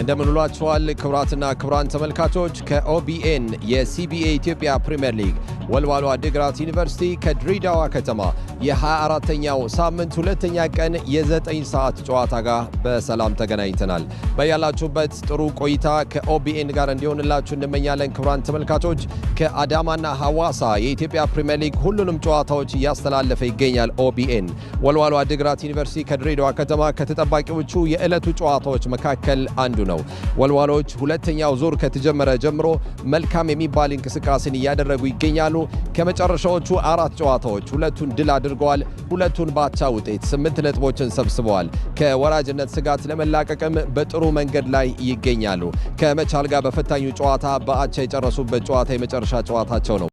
እንደምን ውላችኋል ክቡራትና ክቡራን ተመልካቾች። ከ OBN የ CBE ኢትዮጵያ ፕሪምየር ሊግ ወልዋሎ አዲግራት ዩኒቨርሲቲ ከድሬዳዋ ከተማ የ24ተኛው ሳምንት ሁለተኛ ቀን የ9 ሰዓት ጨዋታ ጋር በሰላም ተገናኝተናል። በያላችሁበት ጥሩ ቆይታ ከ OBN ጋር እንዲሆንላችሁ እንመኛለን። ክቡራን ተመልካቾች፣ ከአዳማና ሐዋሳ የኢትዮጵያ ፕሪምየር ሊግ ሁሉንም ጨዋታዎች እያስተላለፈ ይገኛል OBN። ወልዋሎ አዲግራት ዩኒቨርሲቲ ከድሬዳዋ ከተማ ከተጠባቂዎቹ የዕለቱ ጨዋታዎች መካከል አንዱ ነው። ወልዋሎች ሁለተኛው ዙር ከተጀመረ ጀምሮ መልካም የሚባል እንቅስቃሴን እያደረጉ ይገኛሉ። ከመጨረሻዎቹ አራት ጨዋታዎች ሁለቱን ድል አድርገዋል። ሁለቱን በአቻ ውጤት 8 ነጥቦችን ሰብስበዋል። ከወራጅነት ስጋት ለመላቀቅም በጥሩ መንገድ ላይ ይገኛሉ። ከመቻል ጋር በፈታኙ ጨዋታ በአቻ የጨረሱበት ጨዋታ የመጨረሻ ጨዋታቸው ነው።